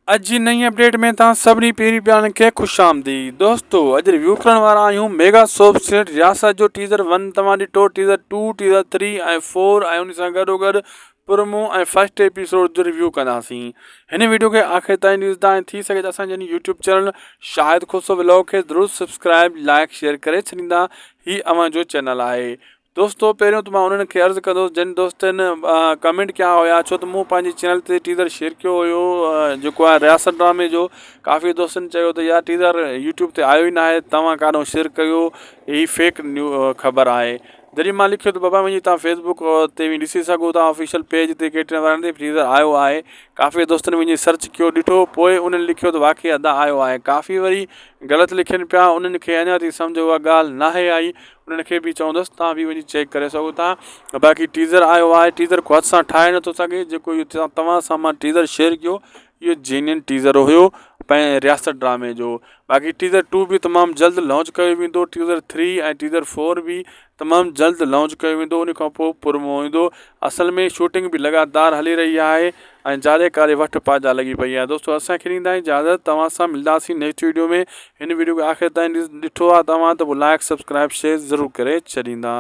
اڄ جي نئين اپڊيٽ ۾ توهان سڀني پيري پيارن کي خوش آمديد دوستو اڄ ريويو ڪرڻ وارا آهيون ميگا سوپ سيٽ رياست جو ٽيزر ون توهان ڏٺو teaser two teaser three ۽ four ۽ ان سان گڏو گڏ پرومو ۽ فرسٽ ايپيسوڊ جو ريويو ڪنداسين هن ويڊيو کي آخر تائين ڏسندا ۽ ٿي سگهي ته اسان جي YouTube channel Shahid Khoso vlog کي ضرور سبسڪرائب لائڪ شيئر ڪري ڇڏيندا هي اوهان جو چينل آهي دوستو پهريون ته مان انهن کي عرض ڪندس جن دوستن ڪمينٽ ڪيا هيا ڇو ته مون پنهنجي چينل تي ٽيزر شيئر ڪيو هيو جيڪو آهي رياست ڊرامي جو ڪافي دوستن چيو ته يار ٽيزر يوٽيوب تي آيو ئي ناهي توهان ڪاڏو شيئر ڪيو هي فيڪ نيو خبر آهي جڏهن مان لکيو ته بابا وڃي توهان فيسبوڪ تي به ڏسي سگهو ٿا آفيشل پيج تي ڪي ٽي وارن تي ٽيزر آيو آهي ڪافي دوستن وڃي سرچ ڪيو ڏٺو پوء انهن لکيو ته واقعي ادا آيو آهي ڪافي وري غلط لکن پيا انهن کي اڃا تائين سمجهه اها ڳالهه ناهي آئي انهن کي به چوندس توهان به وڃي چيڪ ڪري سگهو ٿا باقي ٽيزر آيو آهي ٽيزر ڪو هٿ سان ٺاهي نٿو سگهي جيڪو اهو توهان سان مان ٽيزر شيئر ڪيو اهو جينين ٽيزر هيو پنهنجي رياست ڊرامي جو باقي ٽيزر ٽو به تمام جلد لانچ ڪيو ويندو ٽيزر ٿري ۽ ٽيزر فور به تمام جلد لانچ ڪيو ويندو ان کان پوء پرومو ايندو اصل ۾ شوٽنگ به لڳاتار هلي رهي آهي ۽ جاري ڪاري وٺ پاجا لڳي پئي آهي دوستو اسان کي ڏيندا اجازت توهان سان ملداسين نيڪسٽ ويڊيو ۾ هن ويڊيو کي آخر تائين ڏٺو آهي توهان ته پوء لائڪ سبسڪرائب شيئر ضرور ڪري ڇڏيندا.